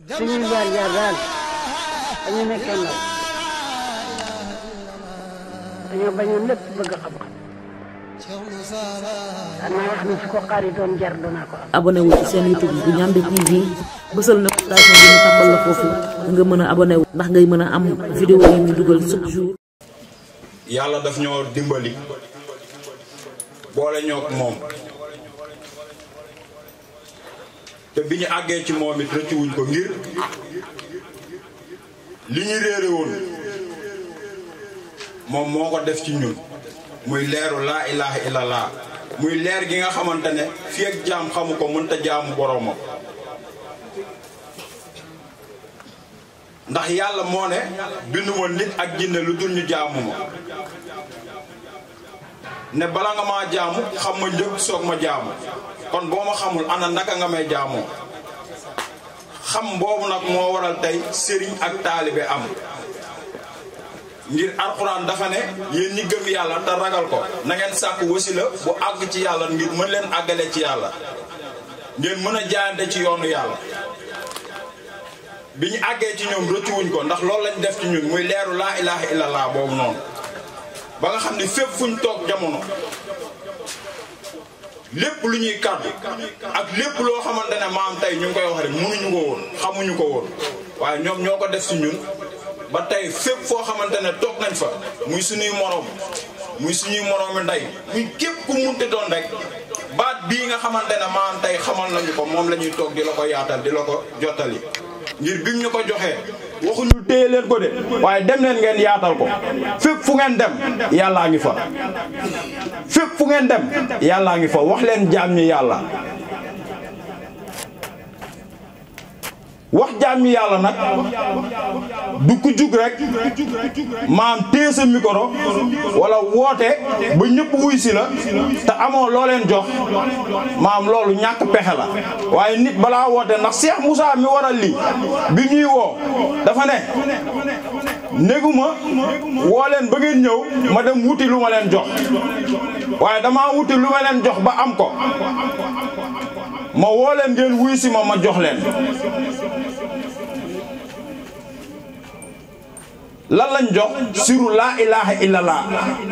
suñuy jaar-jaar daal dañu nekkee ndaw dañoo bañoon lépp bëgg xam-xam xanaa wax ni su ko xaaritoon jar danaa ko am. abonné wu ci seen YouTube bu Ndiamé TV bësal notification bi ñu tàmbal la foofu nga mën a abonné wu ndax ngay mën a am vidéo yi ñu dugal chaque jour. yàlla daf ñoo dimbali boole ñoo ak moom te bi ñu àggee ci moom it rëccuwuñ ko ngir li ñu réere woon moom moo ko def ci ñun muy leeru laa ilaha illallah muy leer gi nga xamante ne fii ak jaam xamu ko mënta jaamu boroomam ndax yàlla moo ne bindu ma nit ak jinne lu dul ñu jaamu ma ne bala nga maa jaamu xam ma njëkk soog ma jaamu kon boo ma xamul ana naka nga may jaamoo xam boobu nag moo waral tey sëriñ ak taalibe am ngir alxuraan dafa ne yéen ñi gëm yàlla te ragal ko na ngeen sàkku wasila bu àgg ci yàlla ngir mën leen àggale ci yàlla ngeen mën a jaayante ci yoonu yàlla bi ñu àggee ci ñoom rëccuwuñ ko ndax loolu lañ def ci ñun muy leeru laa ilaha illallah boobu noonu ba nga xam ne fépp fuñ toog jamono lépp lu ñuy kàddu ak lépp loo xamante ne maam tey ñu ngi koy wax rek mënuñu ko woon xamuñu ko woon waaye ñoom ñoo ko def ci ñun ba tey fépp foo xamante ne toog nañ fa muy suñuy moroom muy suñuy moroomi ndey muy képp ku munti doon rek baat bii nga xamante ne maam tey xamal nañu ko moom la ñuy toog di la ko yaatal di la ko jottali ngir bim ñu ko joxee waxuñu téye leen ko de waaye dem leen ngeen yaatal ko fépp fu ngeen dem yàllaa ngi fa fépp fu ngeen dem yàllaa ngi fa wax leen jaam ñi yàlla wax jaam ñi yàlla nag du ku jug rek maam téye sa micro wala woote ba ñëpp wuy si la te amoo loo leen jox maam loolu ñàkk pexe la waaye nit balaa woote ndax Cheikh Moussa mi waral lii bi ñuy woo dafa ne néguma woo leen ba ngeen ñëw ma dem wuti lu ma leen jox waaye damaa wuti lu ma leen jox ba am ko ma woo leen ngeen wuy si ma jox leen lan lañ jox siru laa ilaha illallah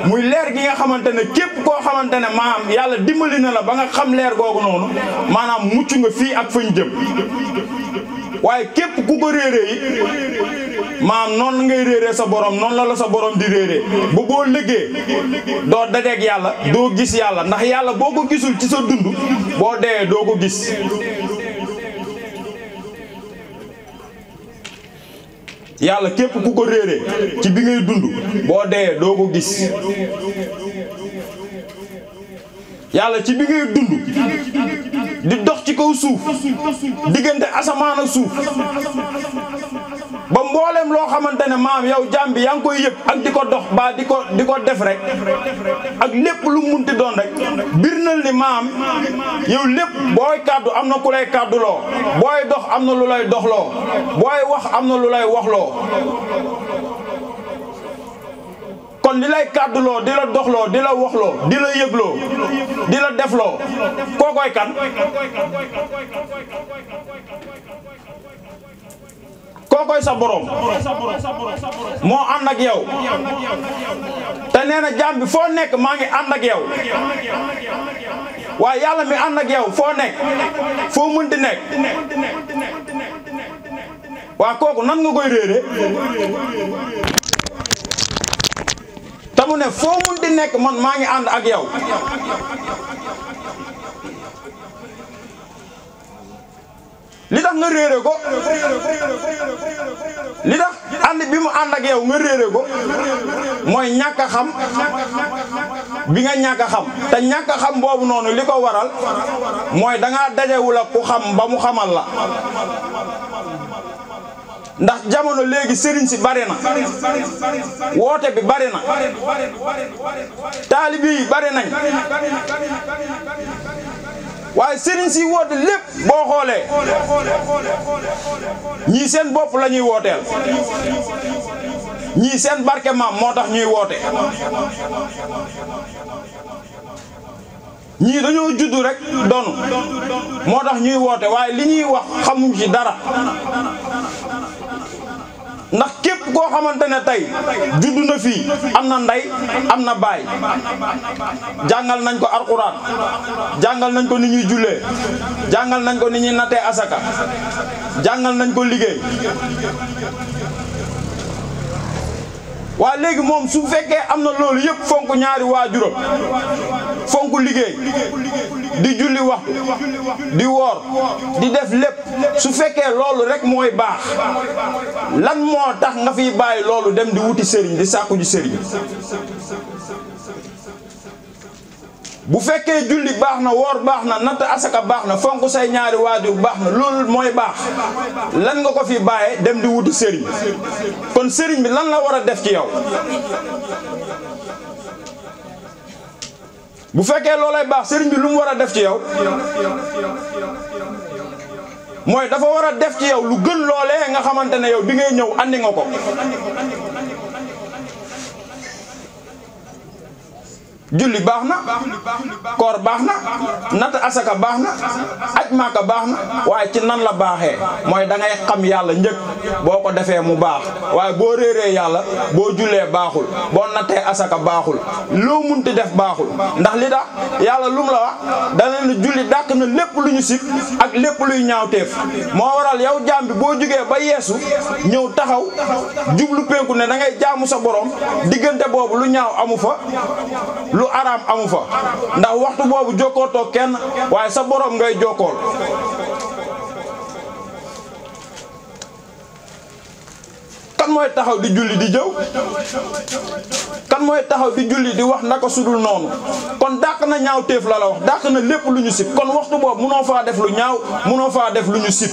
muy leer gi nga xamante ne képp koo xamante ne maanaam yàlla dimbali na la ba nga xam leer googu noonu maanaam mucc nga fii ak fañ jëm waaye képp ku ko réeree it maanaam noonu ngay réeree sa borom noonu la sa borom di réeree ba boo liggéey doo dajeeg yàlla doo gis yàlla ndax yàlla boo ko gisul ci sa dund boo dee doo ko gis yàlla képp ku ko réeree ci bi ngay dund boo dee doo ko gis yàlla ci bi ngay dund di dox ci kaw suuf diggante asamaan ak suuf ba mboolem loo xamante ne maam yow jaam bi yaa ngi koy yëg ak di ko dox ba di ko def rek ak lépp lu munti doon rek birnal ni maam yow lépp booy kàddu am na ku lay kàdduloo booy dox am na lu lay doxloo booy wax am na lu lay waxloo kon li lay kàdduloo di la doxloo di la waxloo di la yëgloo di la defloo kookoy kan kookoy sa borom moo ànd ak yow te nee na jaam bi foo nekk maa ngi ànd ak yow waaye yàlla mi ànd ak yow foo nekk foo mënti nekk waa kooku nan nga koy réere te mu ne foo mënti nekk man maa ngi ànd ak yow li tax nga réere ko li tax ànd bi mu ànd ak yow nga réere ko mooy ñàkk a xam bi nga ñàkk a xam te ñàkk a xam boobu noonu li ko waral mooy dangaa dajewul ak ku xam ba mu xamal la ndax jamono léegi sëriñ si bari na woote bi bari na taalibe yi bari nañ waaye sëriñ si woote lépp boo xoolee ñii seen bopp la ñuy wooteel ñii seen barke maam moo tax ñuy woote ñii dañoo juddu rek doonu moo tax ñuy woote waaye li ñuy wax xamuñ ci dara ndax képp koo xamante ne tey juddu na fii am na ndey am na baay jàngal nañ ko alxuraan jàngal nañ ko ni ñuy jullee jàngal nañ ko ni ñuy nattee asaka jàngal nañ ko liggéey waa léegi moom su fekkee am na loolu yëpp fonk ñaari waajuram fonk liggéey di julli waxtu di woor di def lépp su fekkee loolu rek mooy baax lan moo tax nga fiy bàyyi loolu dem di wuti sëriñ di sàkku ji sëriñ bu fekkee julli baax na woor baax na natt asaka baax na fonk say ñaari waajur baax na loolu mooy baax lan nga ko fi bàyyee dem di wuti sëriñ kon sëriñ bi lan la war a def ci yow bu fekkee loolay baax sëriñ bi lu mu war a def ci yow mooy dafa war a def ci yow lu gën loolee nga xamante ne yow bi ngay ñëw andi nga ko julli baax na koor baax na natt asaka baax na aj maaka baax na waaye ci nan la baaxee mooy da ngay xam yàlla njëkk boo ko defee mu baax waaye boo réeree yàlla boo jullee baaxul boo nattee asaka baaxul loo munti def baaxul ndax li tax yàlla lum la wax dana ne julli dàq na lépp lu ñu sib ak lépp luy ñaawteef moo waral yow jaam bi boo jugee ba yeesu ñëw taxaw jublu penku ne da ngay jaamu sa borom diggante boobu lu ñaaw amu fa lu araam amu fa ndax waxtu boobu jokkootoo kenn waaye sa borom ngay jokkool kan mooy taxaw di julli di jëw kan mooy taxaw di julli di wax naka sudul noonu kon dàq na ñaaw téef la la wax dàq na lépp lu ñu sib kon waxtu boobu munoo faa def lu ñaaw munoo faa def lu ñu sib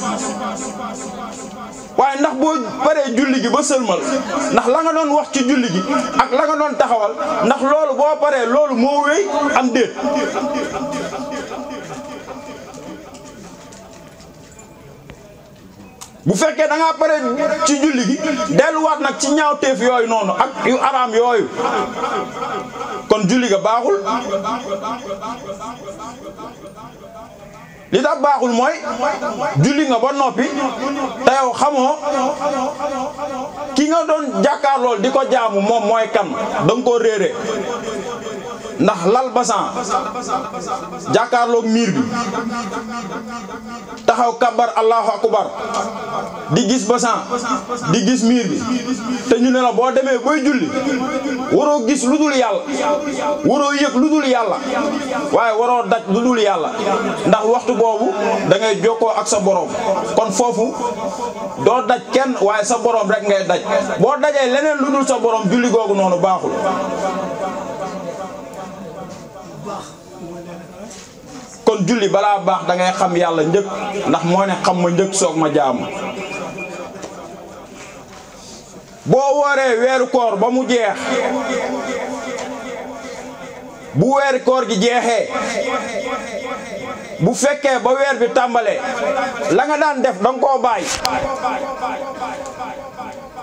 waaye ndax boo paree julli gi ba sëlmal ndax la nga doon wax ci julli gi ak la nga doon taxawal ndax loolu boo paree loolu moo wéy am déet bu fekkee da ngaa pare ci julli gi delluwaat nag ci ñaawteef yooyu noonu ak yu araam yooyu kon julli ga baaxul li tax baaxul mooy julli nga ba noppi te yow xamoo ki nga doon jàkkaarlool di ko jaamu moom mooy kan da nga koo réere ndax lal basan jàkkaarloog miir bi taxaw kabar allahu akbar di gis basan di gis miir bi te ñu ne la boo demee booy julli waroo gis lu dul yàlla waroo yëg lu dul yàlla waaye waroo daj lu dul yàlla ndax waxtu boobu da ngay jokkoo ak sa borom kon foofu doo daj kenn waaye sa borom rek ngay daj boo dajee leneen lu dul sa borom julli googu noonu baaxul kon julli balaa baax da ngay xam yàlla njëkk ndax moo ne xam ma njëkk soog ma jaamu boo wooree weeru koor ba mu jeex bu weeru koor gi jeexee bu fekkee ba weer bi tàmbalee la nga daan def danga koo bàyyi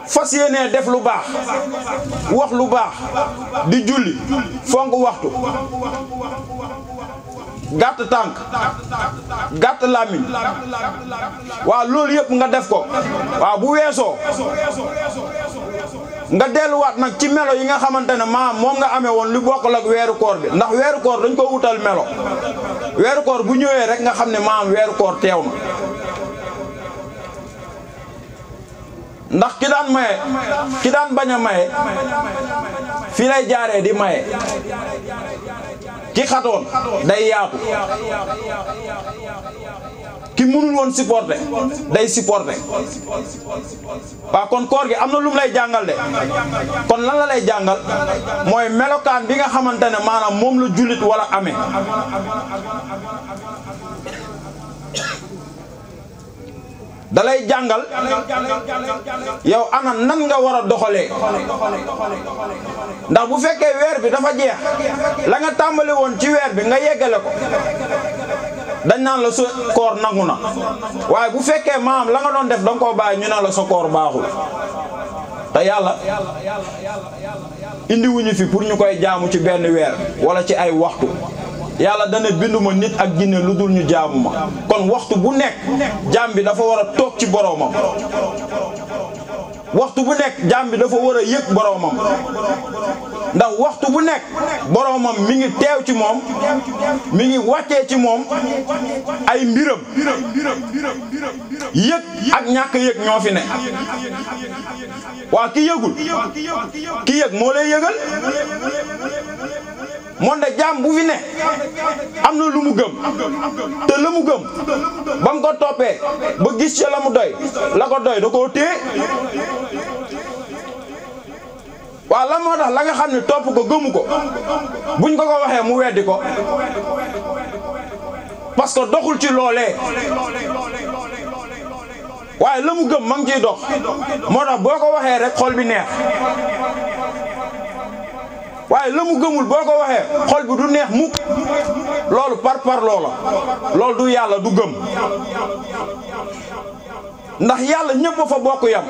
fas yéenee def lu baax wax lu baax di julli fonk waxtu gàtt tànk gàtt làmmiñ waaw loolu yëpp nga def ko waaw bu weesoo nga delluwaat nag ci melo yi nga xamante ne maam moom nga amee woon lu bokkul ak weeru koor bi ndax weeru koor dañ ko wutal melo weeru koor bu ñëwee rek nga xam ne maam weeru koor teew na ndax ki daan maye ki daan bañ a maye fii lay jaaree di maye ki xatoon day yaatu ki mënul woon supporter day supporter waaw kon koor gi am na lu mu lay jàngal de kon lan la lay jàngal mooy melokaan bi nga xamante ne maanaam moom la jullit wala amee dalay jàngal yow ana nan nga war a doxalee ndax bu fekkee weer bi dafa jeex la nga tàmbali woon ci weer bi nga yeggale ko dañ naan la sa koor nangu na waaye bu fekkee maam la nga doon def danga koo bàyyi ñu ne la sa koor baaxul te yàlla indiwuñu fi pour ñu koy jaamu ci benn weer wala ci ay waxtu yàlla dana binduma nit ak jinne lu dul ñu jaamu ma kon waxtu bu nekk jaam bi dafa war a toog ci boroomam waxtu bu nekk jaam bi dafa war a yëg boroomam ndax waxtu bu nekk boroomam mi ngi teew ci moom mi ngi wàccee ci moom ay mbiram yëg ak ñàkk yëg ñoo fi ne waa ki yëgul ki yëg moo lay yëgal moom de jaam bu fi ne am na lu mu gëm te la mu gëm ba mu ko toppee ba gis ca la mu doy la ko doy da koo téye waaw lan moo tax la nga xam ne topp ko gëmu ko buñ ko waxee mu weddi ko parce que doxul ci loolee waaye la mu gëm ma ngi ciy dox moo tax boo ko waxee rek xol bi neex waaye la mu gëmul boo ko waxee xol bi du neex mukk loolu par loola loolu du yàlla du gëm ndax yàlla ñépp a fa bokk yam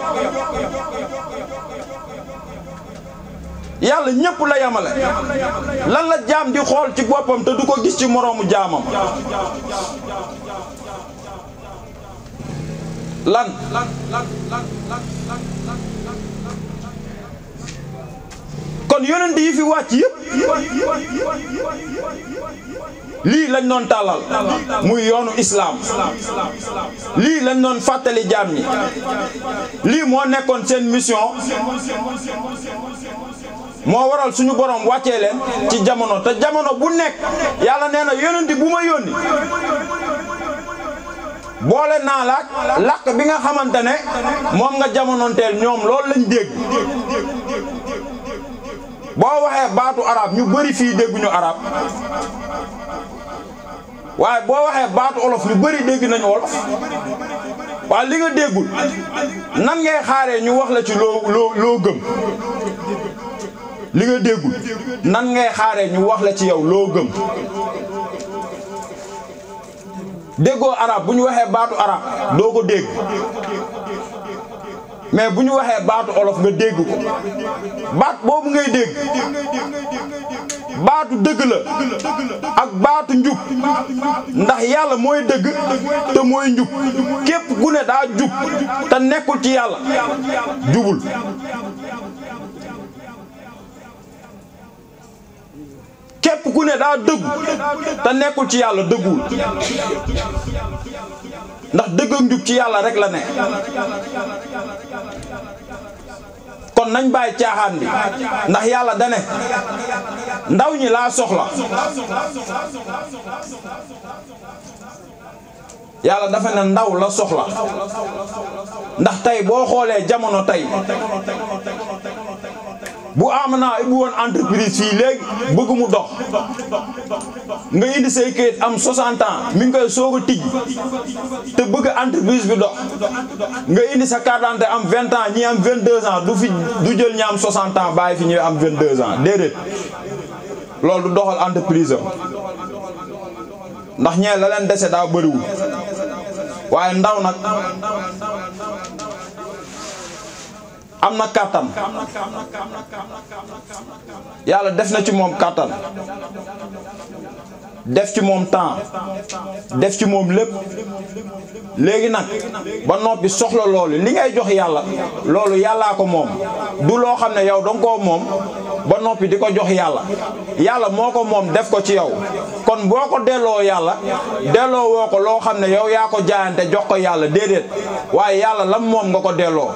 yàlla ñépp la yamale lan la jaam di xool ci boppam te du ko gis ci moroomu jaamam lan kon yonent yi fi wàcc yépp lii lañ doon tàllal muy yoonu islaam lii lañ doon fàttali jaam ñi lii moo nekkoon seen mission moo waral suñu borom wàccee leen ci jamono te jamono bu nekk yàlla nee na yonent bu ma yónni boole naa la làkk bi nga xamante ne moom nga jamonoonteel ñoom loolu lañ dégg boo waxee baatu arab ñu bari fii dégguñu arab waaye boo waxee baatu olof ñu bari dégg nañu olof waaye li nga déggul nan ngay xaaree ñu wax la ci loo gëm li nga déggul nan ngay xaaree ñu wax la ci yow loo gëm déggoo arab bu ñu waxee baatu arab doo ko dégg mais bu ñu waxee baatu olof nga dégg ko baat boobu ngay dégg baatu dëgg la ak baatu njub ndax yàlla mooy dëgg te mooy njub képp ku ne daa jub te nekkul ci yàlla jubul képp ku ne daa dëggu te nekkul ci yàlla dëgguwul ndax dëgg ak njub ci yàlla rek la ne kon nañ bàyyi caaxaan bi ndax yàlla dane ndaw ñi laa soxla yàlla dafa ne ndaw la soxla ndax tey boo xoolee jamono tey bu Amina ubbi woon entreprise fii léegi bëgg mu dox nga indi say kayit am 60 ans mi ngi koy soog a tijji te bëgg entreprise bi dox nga indi sa carte d'identité am 20 ans ñi am 22 ans du jël ñi am 60 ans bàyyi fi ñuy am 22 ans déedéet loolu du doxal entreprise am ndax ñee la leen dese daa bëriwul waaye ndaw nag am na kàttan yàlla def na ci moom kàttan def ci moom temps def ci moom lépp léegi nag ba noppi soxla loolu li ngay jox yàlla loolu yàllaa ko moom du loo xam ne yow danga koo moom ba noppi di ko jox yàlla yàlla moo ko moom def ko ci yow kon boo ko delloo yàlla delloo woo ko loo xam ne yow yaa ko jaayante jox ko yàlla déedéet waaye yàlla lam moom nga ko delloo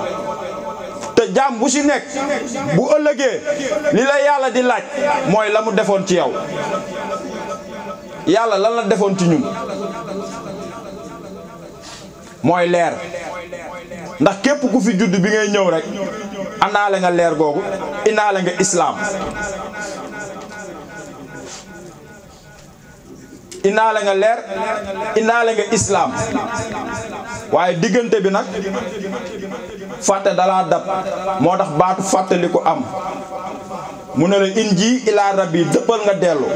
te jaam bu ci nekk bu ëllëgee li la yàlla di laaj mooy la mu defoon ci yow yàlla lan la defoon ci ñun mooy leer ndax képp ku fi judd bi ngay ñëw rek àndaale nga leer googu indaale nga islaam indaale nga leer indaale nga islaam waaye diggante bi nag fàtte dalaa dab moo tax baatu fàttali ko am mu ne la inji ilaa rabbi dëppal nga dellu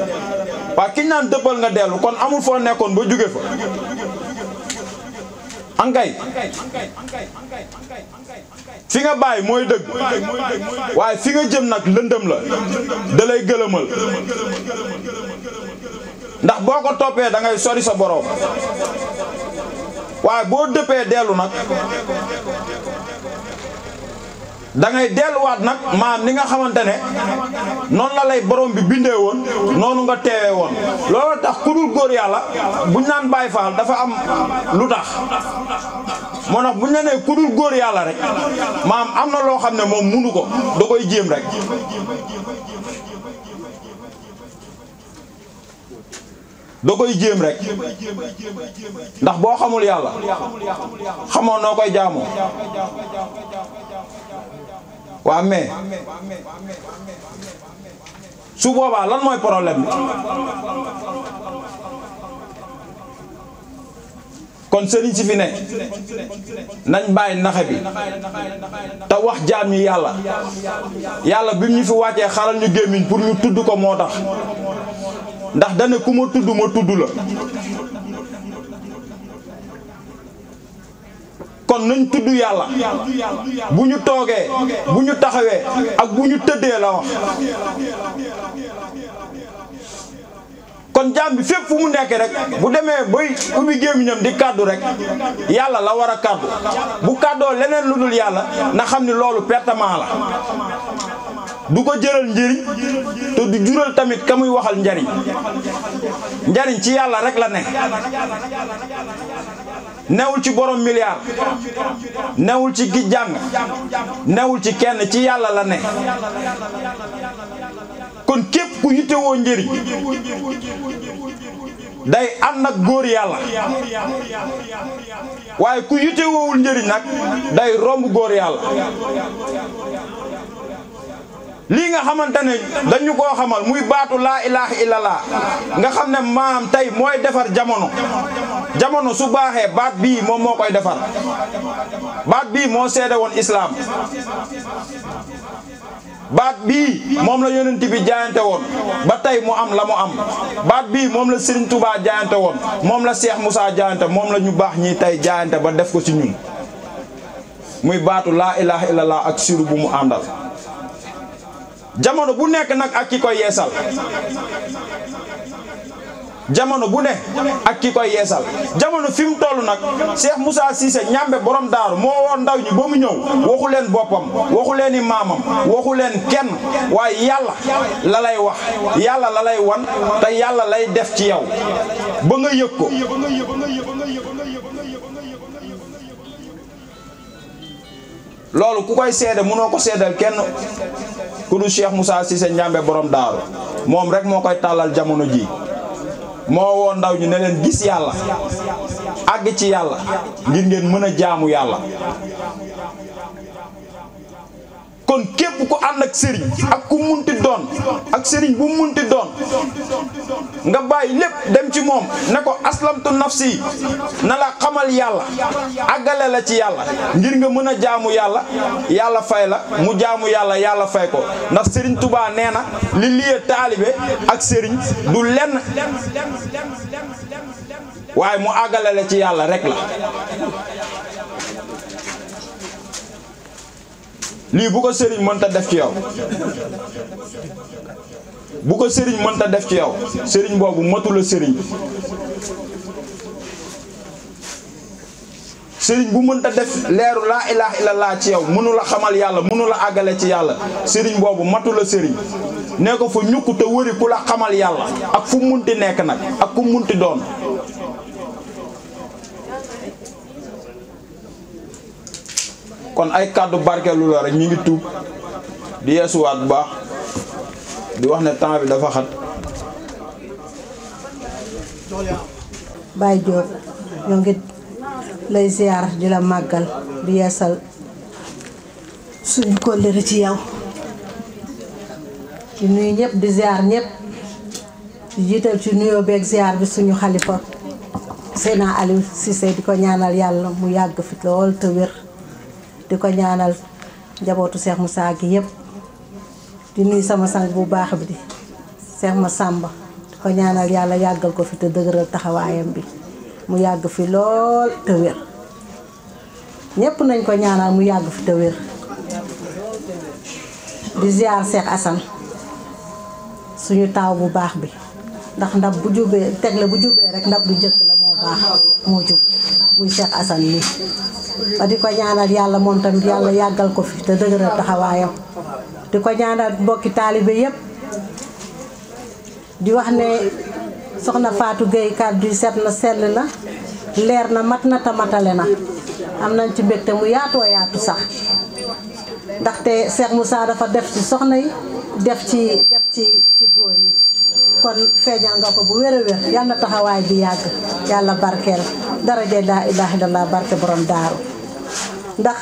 waaye ki naan dëppal nga dellu kon amul foo nekkoon ba jóge fa ankay fi nga bàyyi mooy dëgg waaye fi nga jëm nag lëndëm la da lay gëlëmal ndax boo ko toppee da ngay sori sa boroom waaye boo dëppee dellu nag da ngay delluwaat nag maam ni nga xamante ne noonu la lay borom bi bindee woon noonu nga teewee woon loolu tax ku dul góor yàlla buñ naan Baay Faal dafa am lu tax moo tax buñ la nee ku dul góor yàlla rek maam am na loo xam ne moom munu ko da koy jéem rek da koy jéem rek ndax boo xamul yàlla xamoo noo koy jaamoo waa mais su boobaa lan mooy problème bi kon sëriñ si fi ne nañ bàyyi naxe bi te wax jaam ñi yàlla yàlla bi ñu fi wàccee xaral ñu gémmiñ pour ñu tudd ko moo tax ndax dane ku ma tudd la kon nañ tudd yàlla bu ñu toogee bu ñu taxawee ak bu ñu tëddee la wax kon jaam bi fépp fu mu nekk rek bu demee bay ubbi gémmiñam di kàddu rek yàlla la war a kàddu bu kàddoo leneen lu dul yàlla na xam ni loolu pertement la du ko jëral njëriñ te du jural tamit ka muy waxal njariñ njariñ ci yàlla rek la ne newul ci borom milliard newul ci gi jàng newul ci kenn ci yàlla la ne kon képp ku yittewoo njëriñ day ànd ak góor yàlla waaye ku yittewoowul njëriñ nag day romb góor yàlla lii nga xamante ne dañu koo xamal muy baatu laa ilaha illallah nga xam ne maam tey mooy defar jamono su baaxee baat bii moom moo koy defar baat bii moo seede woon islaam baat bii moom la yonent bi jaayante woon ba tey mu am la mu am baat bii moom la Serigne Touba jaayante woon moom la Cheikh Moussa jaayante moom la ñu baax ñi tey jaayante ba def ko ci ñun muy baatu laa ilaha illallah ak siru bu mu àndal jamono bu nekk nag ak ki koy yeesal jamono bu ne ak ki koy yeesal jamono fi mu toll nag Cheikh Moussa Cissé ñambe borom daaru moo woon ndaw ñi ba mu ñëw waxu leen boppam waxu leen i maamam waxu leen kenn waaye yàlla la lay wax yàlla la lay wan te yàlla lay def ci yow ba nga yëg ko loolu ku koy seede mënoo ko seedal kenn ku du Cheikh Moussa Cissé ñambe borom daaru moom rek moo koy tàllal jamono ji moo woo ndaw ñu ne leen gis yàlla àgg ci yàlla ngir ngeen mën a jaamu yàlla kon képp ku ànd ak sëriñ ak ku munti doon ak sëriñ bu munti doon nga bàyyi lépp dem ci moom ne ko aslamtu nafsi na la xamal yàlla àggale la ci yàlla ngir nga mën a jaamu yàlla yàlla fay la mu jaamu yàlla yàlla fay ko ndax sëriñ Touba nee na li liye taalibe ak sëriñ du lenn waaye mu àggale la ci yàlla rek la lii bu ko sëriñ mënta def ci yow bu ko sëriñ mënta def ci yow sëriñ boobu matu la sëriñ sëriñ bu mënta def leeru laa ilaha illallah ci yow mënu la xamal yàlla mënu la àggale ci yàlla sëriñ boobu matu la sëriñ ne ko fa ñukk te wëri ku la xamal yàlla ak fu munti nekk nag ak ku munti doon kon ay kàddu barkeelu la rek ñu ngi tuub di yeesuwaat bu baax di wax ne temps bi dafa xat Baye Diop ñoo ngi lay ziar di la màggal di yeesal suñu kóllëre ci yow di nuyu ñëpp di ziar ñëpp di jiital ci nuyoo beeg ziar bi suñu xalifa Seydina Aliou Cissé di ko ñaanal yàlla mu yàgg fi lool te wér di ko ñaanal njabootu Cheikh Moussa gi yëpp di nuyu sama sang bu baax bi di Cheikh Massamba di ko ñaanal yàlla yàggal ko fi te dëgëral taxawaayam bi mu yàgg fi lool te wér ñëpp nañ ko ñaanal mu yàgg fi te wér di ziar Cheikh Assane suñu taaw bu baax bi ndax ndab bu jubee tegle bu jubee rek ndab lu njëkk la moo baax moo jub muy Cheikh Assane mi ba di ko ñaanal yàlla moom tamit yàlla yàggal ko fi te dëgëral taxawaayam di ko ñaanal mbokki taalibe yépp di wax ne soxna Fatou Gueye kàddu yi set na sell na leer na mat na tamatale na am nañ ci mbégte mu yaatoo yaatu sax ndaxte Cheikh Moussa dafa def ci soxna yi def ci góor yi kon feeñal nga ko bu wér a wér yal na taxawaay bi yàgg yàlla barkeel daraja laa ilaaha illallaah barke borom daaru ndax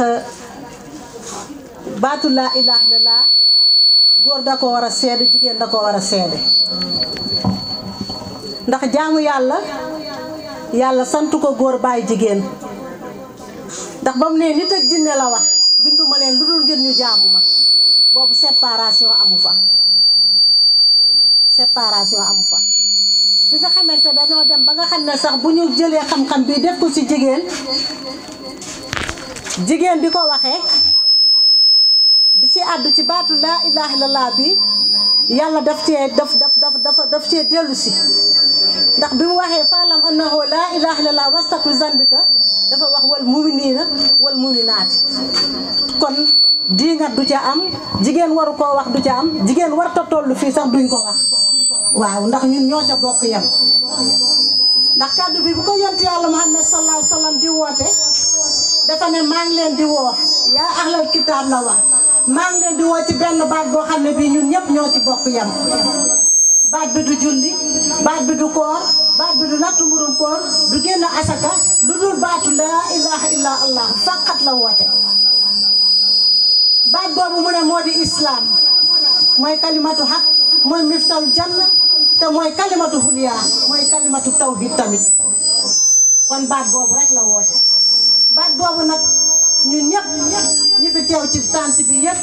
baatu laa ilaaha illallaah góor da ko war a seede jigéen da ko war a seede ndax jaamu yàlla sant ko góor bàyyi jigéen ndax ba mu ne nit ak jinne la wax binduma leen lu dul ngir ñu jaamu ma boobu séparation amu fa fi nga xamante dañoo dem ba nga xam ne sax bu ñu jëlee xam-xam bi def ko ci jigéen di ko waxee di ci àddu ci baatu laa ilaaha illallaah bi yàlla daf cee dellu si ndax bi mu waxee faalam annahu laa ilaaha illallaah wastaqbil zanbika dafa wax wal mu'miniina wal mu'minaati kon diingat du ca am jigéen waru koo wax du ca am jigéen war ta tollu fii sax duñ ko wax waaw ndax ñun ñoo ca bokk yam ndax kàddu bi bu ko yonent yàlla Muhammad sallallahu alayhi wa sallam di woote dafa ne maa ngi leen di woo yaa ahlal kitaab la wax maa ngi leen di woo ci benn baat boo xam ne bii ñun ñëpp ñoo ci bokk yam baat bi du julli baat bi du koor baat bi du nattu mburum koor du génn asaka lu dul baatu laa ilaaha illa allah faqat la woote baat boobu mu ne moo di islam mooy kalimatu xaq mooy miftal janna te mooy kalimatu xuliya mooy kalimatu tawhid tamit kon baat boobu rek la woote baat boobu nag ñun ñëpp ñi fi teew ci tànt bi yëpp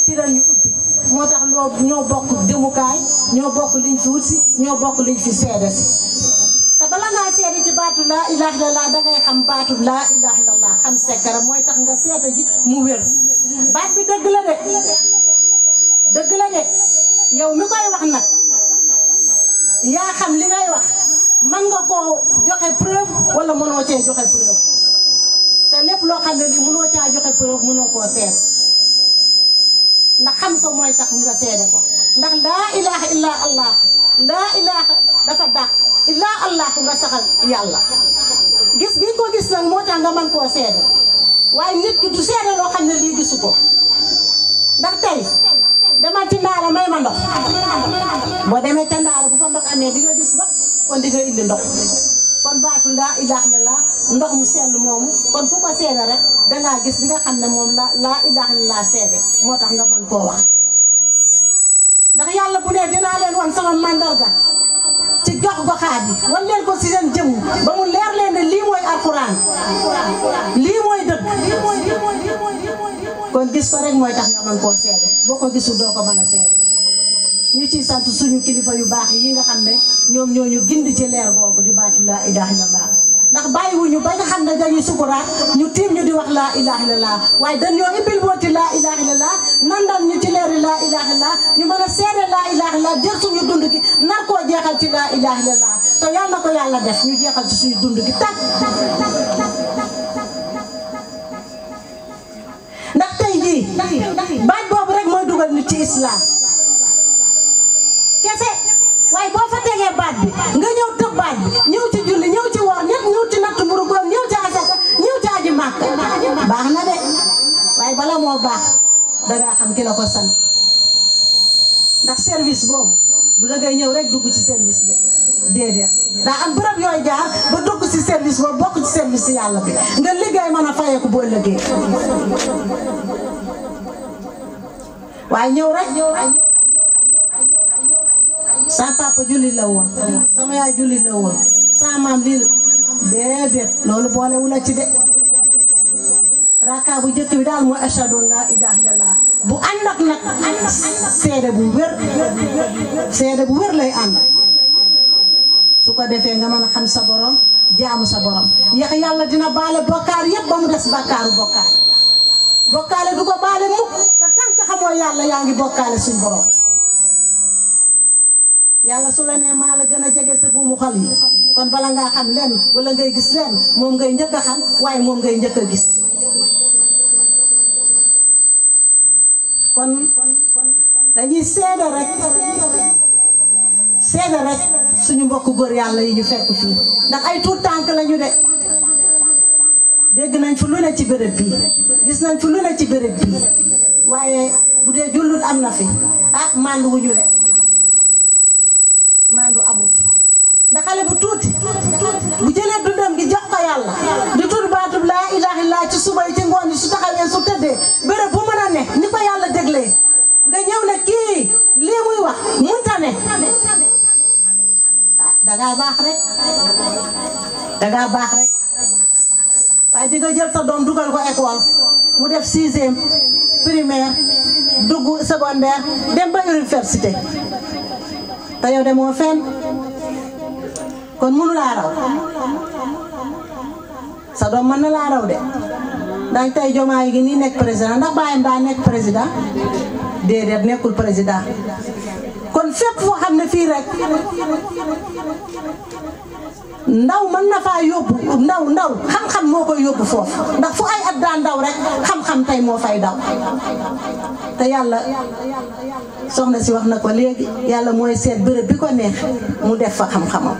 ci la ñu ubbi moo tax loolu ñoo bokk jëmukaay ñoo bokk liñ fi wut si ñoo bokk liñ fi seede si te bala ngaa seede ci baatu laa ilaaha illallaah dangay xam baatu laa ilaaha illallaah xam sekkara mooy tax nga seede ji mu wér baat bi dëgg la de yow mi koy wax nag yaa xam li ngay wax mën nga koo joxe preuve wala mënoo cee joxe preuve te lépp loo xam ne lii mënoo caa joxe preuve mënoo koo seede ndax xam ko mooy tax nga seede ko ndax laa ilaaha illa allah laa ilaaha dafa dàq illa allah nga saxal yàlla gis gi ko gis nag moo tax nga mën koo seede waaye nit ki du seede loo xam ne lii gisu ko ndax tey demal ci ndaala may ma ndox boo demee ca ndaala bu fa ndox amee di nga gis ndox kon di nga indi ndox kon baatu laa ilaaha illallaah ndox mu sell moomu kon ku ko seede rek dangaa gis li nga xam ne moom laa ilaaha illallaah seede moo tax nga mën koo wax ndax yàlla bu ne dinaa leen wan sama mandarga ci gox goxaat yi wan leen ko ci seen jëmm ba mu leer leen ne lii mooy alxuraan lii mooy dëgg kon gis ko rek mooy tax nga mën koo seede boo ko gisul doo ko mën a seede ñu ciy sant suñu kilifa yu baax yi nga xam ne ñoom ñoo ñu gindi ci leer googu di baatu laa ilaaha illallaah ndax bàyyiwuñu ba nga xam ne dañuy sukuraat ñu tiim ñu di wax laa ilaaha illallaah waaye dañoo ibbil booti laa ilaaha illallaah nandal ñu ci leeri laa ilaaha illallaah ñu mën a seede laa ilaaha illallaah jël suñu dund gi nar koo jeexal ci laa ilaaha illallaah te yal na ko yàlla def ñu jeexal ci suñu dund gi tàkk ndax tey jii baat boobu rek mooy dugal nit ci islam kese waaye boo fa tegee baat bi nga ñëw tëb baat bi ñëw ci julli ñëw ci woor ñëpp ñëw ci natt mburu góor ñëw ci asaka ñëw ci aji màkk baax na de waaye bala moo baax dangaa xam ki la ko sant ndax service boobu bu la ngay ñëw rek dugg ci service de déedéet daa am bërëb yooyu jaar ba dugg ci service boobu bokk ci service si yàlla bi nga liggéey mën a fayeeku boo liggéey waaye ñëw rek sa papa jullit la woon sama yaay jullit la woon sa maam lii déedéet loolu boolewu la ci de raka bu njëkk bi daal mooy ashhadu an laa ilaaha illallaah bu ànd ak nag seede bu wér lay ànd su ko defee nga mën a xam sa borom jaamu sa borom yax yàlla dina baale bokkaar yëpp ba mu des bakkaaru bokkaale du ko baale mukk te tànk xamoo yàlla yaa ngi bokkaale suñ borom yàlla su la nee maa la gën a jege sa buumu xol yi kon bala ngaa xam lenn wala ngay gis lenn moom ngay njëkk a xam waaye moom ngay njëkk a gis kon dañuy seede rek suñu mbokk góor yàlla yi ñu fekk fii ndax ay tuut tànk lañu de dégg nañ fi lu ne ci béréb bii gis nañ fi lu ne ci béréb bii waaye bu dee jullut am na fi mandu wuñu de mandu amut ndax xale bu tuuti bu jëlee dundam gi jox ko yàlla di tudd baatub laa ilaaha illallaah ci suba yi ci ngoon yi su taxawee su tëddee béréb bu mën a ne ni ko yàlla déglee nga ñëw ne kii lii muy wax munta ne dangaa baax rek waaye di nga jël sa doom dugal ko école mu def 6e primaire dugg secondaire dem ba université te yow demoo fenn kon mënu laa raw sa doom mën na laa raw de ndax tey Diomaye gi nii nekk président ndax baayam daa nekk président déedéet nekkul président kon fépp foo xam ne fii rek ndaw mën na faa yóbbu ndaw xam-xam moo koy yóbbu foofu ndax fu ay at daan ndaw rek xam-xam tey moo fay daw te yàlla soxna si wax na ko léegi yàlla mooy seet bërëb bi ko neex mu def fa xam-xamam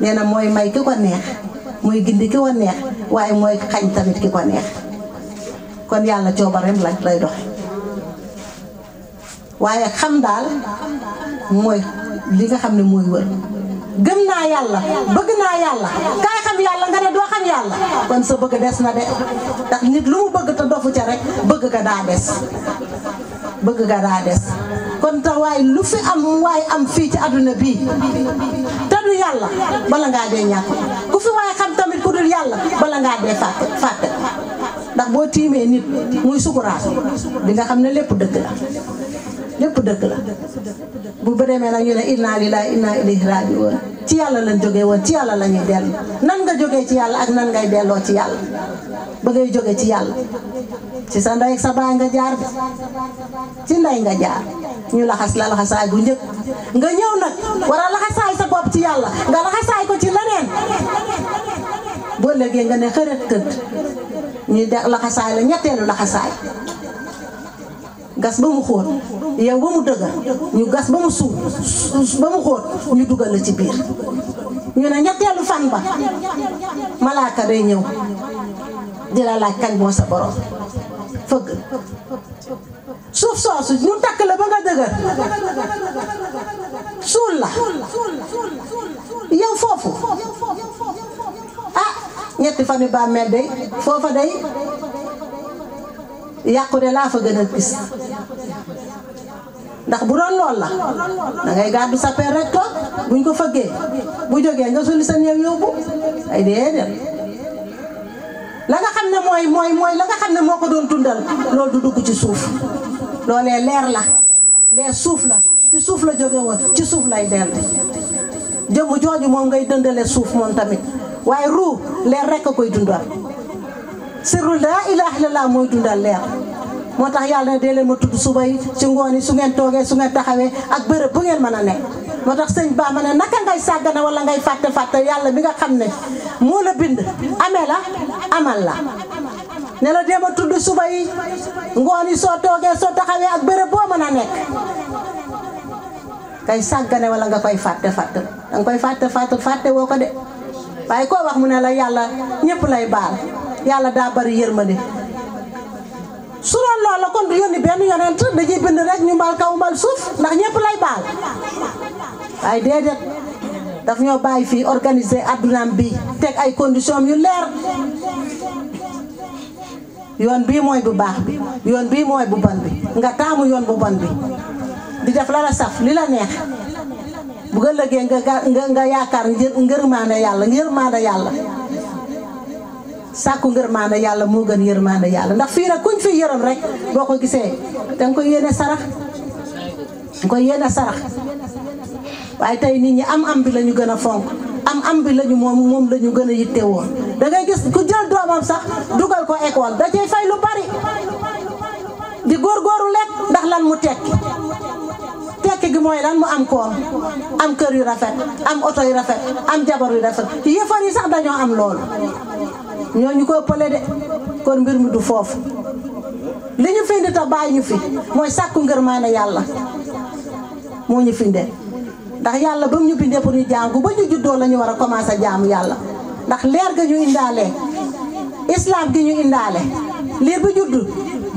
nee na mooy may ki ko neex mooy gindi ki ko neex waaye mooy xañ tamit ki ko neex kon yàlla coobareem lay doxe waaye xam daal mooy li nga xam ne mooy wër gëm naa yàlla bëgg naa yàlla kaay xam yàlla nga ne doo xam yàlla kon sa bëgg des na de ndax nit lu mu bëgg te dofu ca rek bëgg ga daa des kon tax waaye lu fi am waaye am fii ci àdduna bii te du yàlla bala ngaa dee ñàkk ku fi waaye xam tamit ku dul yàlla bala ngaa dee fàtte ndax boo tiimee nit muy sukuraat di nga xam ne lépp dëgg la bu demee nag ñu ne inna lillahi inna ilayhi raaji'uun ci yàlla lañ jógee woon ci yàlla la ñuy dellu nan nga jógee ci yàlla ak nan ngay delloo ci yàlla ba ngay jógee ci yàlla ci sa ndey ak sa baay nga jaar bi ci ndey nga jaar ñu laxas la laxasaay bu njëkk nga ñëw nag war a laxasaay sa bopp ci yàlla nga laxasaay ko ci leneen boo léegi nga ne xërët këdd ñu de laxasaay la ñetteelu laxasaay gas ba mu xóot yow ba mu dëgër ñu gas ba mu suuf ba mu xóot ñu dugal la ci biir ñu ne ñetteelu fan ba malaaka day ñëw di la laaj kañ moo sa borom fëgg suuf soosu ñu takk la ba nga dëgër suul la yow foofu ñetti fan yu bàmmeel day foofa day yàqu de laa fa gën a gis ndax bu doon lool la dangay gàddu sa peer rek toog buñ ko fëggee bu jógee nga suli sa néew yóbbu ay déedéet la nga xam ne mooy la nga xam ne moo ko doon tundal loolu du dugg ci suuf loolee leer suuf la ci suuf la jóge woon ci suuf lay dellu jëmm jooju moom ngay dëndale suuf moom tamit waaye ruu leer rek a koy dundal sirru laa ilaaha illallaah mooy dundal leer moo tax yàlla ne dee leen ma tudd suba yi ci ngoon yi su ngeen toogee su ngeen taxawee ak bërëb bu ngeen mën a nekk moo tax sëñ Ba ma ne naka ngay sàggane wala ngay fàtte yàlla mi nga xam ne moo la bind amee la amal la ne la dee ma tudd suba yi ngoon yi soo toogee soo taxawee ak bërëb boo mën a nekk kay sàggane wala nga koy fàtte danga koy fàtte woo ko de waaye koo wax mu ne la yàlla ñëpp lay baal yàlla daa bari yërmande su doon loolu la kon du yónni benn yonent dañuy bind rek ñu mbal kaw mbal suuf ndax ñëpp lay baal waaye déedéet daf ñoo bàyyi fii organiser addunaam bi teg ay conditions yu leer yoon bii mooy bu baax bi yoon bii mooy bu bon bi nga taamu yoon bu bon bi di def la saf li la neex bu nga lëggee nga yaakaar ngërmaande yàlla sàkku ngërmaande yàlla moo gën yërmaande yàlla ndax fii nag kuñ fi yërëm rek boo ko gisee danga koy yéene sarax waaye tey nit ñi am bi la ñu gën a fonk am bi lañu moom la ñu gën a yittewoo da ngay gis ku jël doomam sax dugal ko école da cay fay lu bari di góorgóorlu lekk ndax lan mu tekki gi mooy lan mu am koom am kër yu rafet am oto yu rafet am jabar yu rafet yëfar yi sax dañoo am loolu ñooñu ko ëppale de kon mbir mi du foofu li ñu fi indi ta bàyyi ñu fi mooy sàkku ngërmaane yàlla moo ñu fi inde ndax yàlla ba mu ñu bindee pour ñu jaamu ba ñu juddoo la ñu war a commencé jaamu yàlla ndax leer ga ñu indaale islam gi ñu indaale liir bi juddu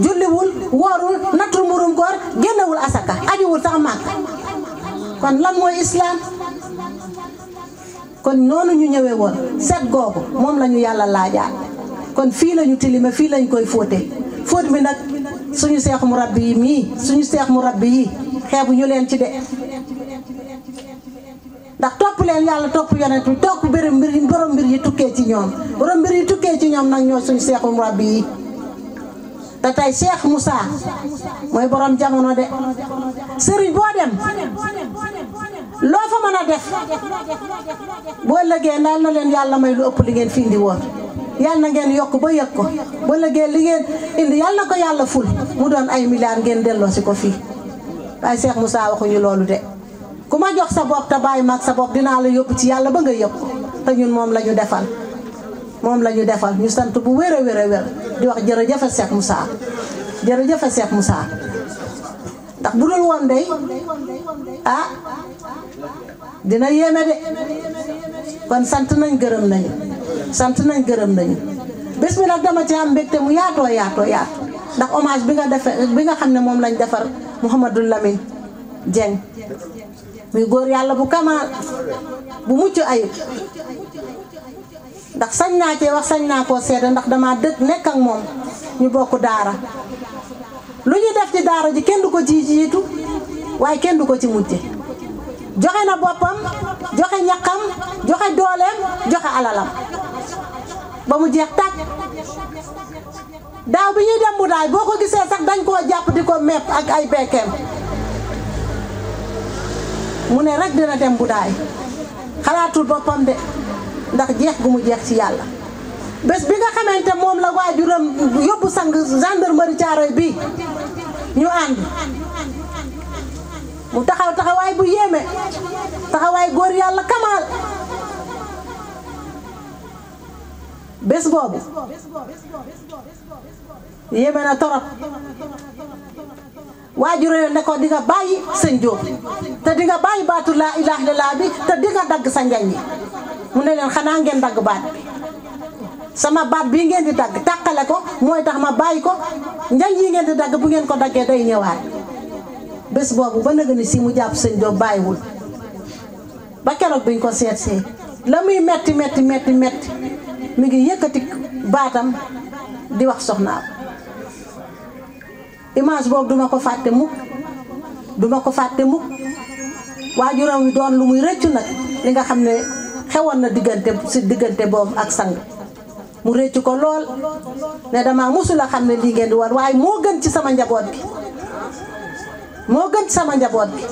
julliwul woorul nattul murum koor génnewul asaka ajuwul sax màkk kon lan mooy islam kon noonu ñu ñëwee woon set googu moom la ñu yàlla laajaat kon fii la ñu tilime fii lañ koy fóote fóot mi nag suñu seex mu rabbi yi mii suñu seex mu rabbi yi xeebu ñu leen ci de ndax topp leen yàlla topp yonent bi topp borom mbir yi tukkee ci ñoom borom mbir yi tukkee ci ñoom nag ñoo suñu seex mu rabbi yi te tey Cheikh Moussa mooy borom jamono de sëriñ boo dem loo fa mën a def boo lëggee naan na leen yàlla may lu ëpp li ngeen fi indi woon yàlla na ngeen yokk ba yëg ko boo lëggee li ngeen indi yàlla na ko yàlla ful mu doon ay milliards ngeen delloo si ko fii waaye Cheikh Moussa waxuñu loolu de ku ma jox sa bopp te bàyyi mag sa bopp dinaa la yóbbu ci yàlla ba nga yëg ko te ñun moom la ñu defal moom la ñu defal ñu sant bu wér a wér a wér di wax jërëjëf Cheikh Moussa jërëjëf Cheikh Moussa ndax bu dul woon day ah dina yéeme de kon sant nañ gërëm nañu sant nañ gërëm nañu bés bi nag dama ci am mbégte mu yaatoo yaatoo yaatu ndax hommage bi nga defee bi nga xam ne moom lañ defar Mouhamadou Lamine Dieng muy góor yàlla bu kamaal bu mucc ayib ndax sañ naa cee wax sañ naa koo seede ndax dama dëkk nekk ak moom ñu bokk daara lu ñu def ci daara ji kenn du ko ci jiitu waaye kenn du ko ci mujje joxe na boppam joxe ñaqam joxe dooleem joxe alalam ba mu jeex tàkk daaw bi ñuy dem bu daay boo ko gisee sax dañ koo jàpp di ko mepp ak ay bekkeem mu ne rek dina dem bu daay xalaatul boppam de ndax jeex gu mu jeex ci yàlla bés bi nga xamante moom la waajuram yóbbu sang gendarmerie Thiaroye bi ñu ànd mu taxawaay bu yéeme taxawaay góor yàlla kamaal bés boobu yéeme na torop waajur ne ko di nga bàyyi sëñ Jóob te di nga bàyyi baatu laa ilaaha illallaah bi te di nga dagg sa njañ yi mu ne leen xanaa ngeen dagg baat bi sama baat bii ngeen di dagg tàqale ko mooy tax ma bàyyi ko njañ yi ngeen di dagg bu ngeen ko daggee day ñëwaat bés boobu ba nëgë ni si mu jàpp sëñ Jóob bàyyiwul ba keroog biñ ko seetsee la muy metti metti metti metti mi ngi yëkkati baatam di wax soxnaam image boobu duma ko fàtte mukk duma ko fàtte mukk waajuram wi doon lu muy rëccu nag li nga xam ne xewoon na diggante boobu ak sang mu rëccu ko lool ne dama musula xam ne lii ngeen di war waaye moo gën ci sama njaboot gi moo gën ci sama njaboot gi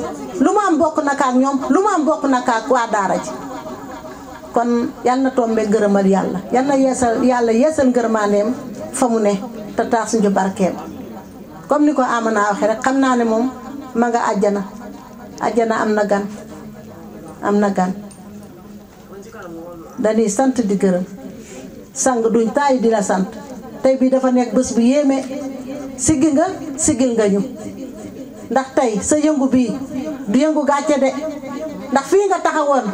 lu ma am bokk naka ak ñoom lu ma am bokk naka ak waa daara ji kon yal na tombe ngërëmal yàlla yal na yeesal ngërmaaneem fa mu ne te taas ñu barkeem comme ni ko Amana waxee rek xam naa ne moom ma nga àjjana am na gan dañuy sant di gërëm sang duñ taay di la sant tey bii dafa nekk bés bu yéeme sigil nga ñu ndax tey sa yëngu bii du yëngu gàcce de ndax fii nga taxawoon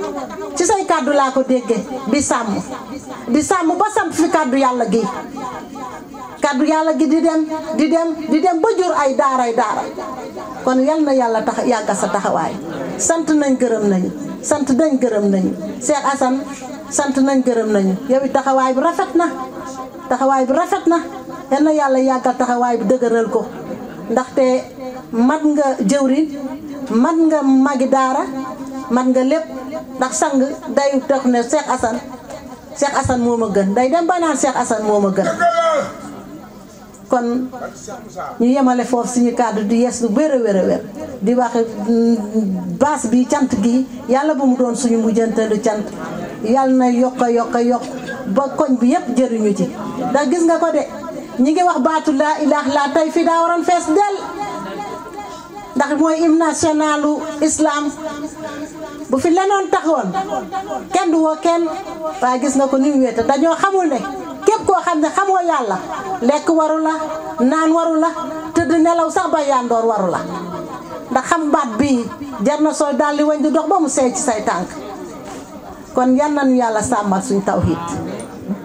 ci say kàddu laa ko déggee di sàmm ba samp fi kàddu yàlla gi di dem ba jur ay daara kon yal na yàlla yàggal sa taxawaay sant nañ gërëm nañu Cheikh Assane sant nañ gërëm nañu yow it taxawaay bi rafet na yal na yàlla yàggal taxawaay bi dëgëral ko ndaxte mat nga jëwriñ mat nga magi daara mat nga lépp ndax sang day tax ne Cheikh Assane moo ma gën day dem ba naan Cheikh Assane moo ma gën kon ñu yemale foofu suñu kàddu di yees lu wér a wér di wax baas bi cant gi yàlla bu mu doon suñu mujjantalu cant yàlla na yokk ba koñ bi yëpp jëriñu ci ndax gis nga ko de ñi ngi wax baatu laa ilaaha illa tey fii daa waroon fees del ndax mooy hymne nationalu islam bu fi lenoon taxoon kenn du woo kenn waaye gis nga ko ni mu wéete dañoo xamul ne képp koo xam ne xamoo yàlla lekk waru la naan waru la tëdd nelaw sax ba yandoor waru la ndax xam baat bii jar na sooy daal di wañ di dox ba mu seey ci say tànk kon yan nañu yàlla sàmmal suñu tawhid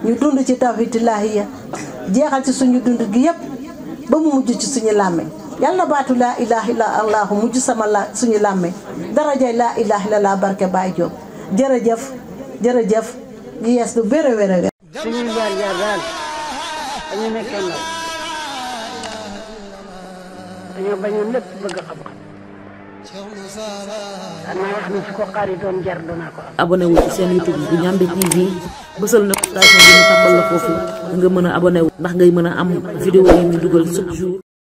ñu dund ci tawhid ilaahiya jeexal ci suñu dund gi yépp ba mu mujj ci suñu làmmiñ yàlla na baatu laa ilaaha illa allahu mujj sama suñu làmmiñ darajay laa ilaaha illa allah barke Baye Diop jërëjëf gi yees lu béré wéré suñuy jaar daal dañu nekkee ndaw dañoo bañoon lépp bëgg xam-xam danaa wax ni su ko xaaritoon jar danaa ko am. abonné wu ci seen YouTube bu Ndiamé TV bësal notification bi ñu tàmbal la foofu nga mën a abonné wu ndax ngay mën a am vidéo yi ñu dugal chaque jour.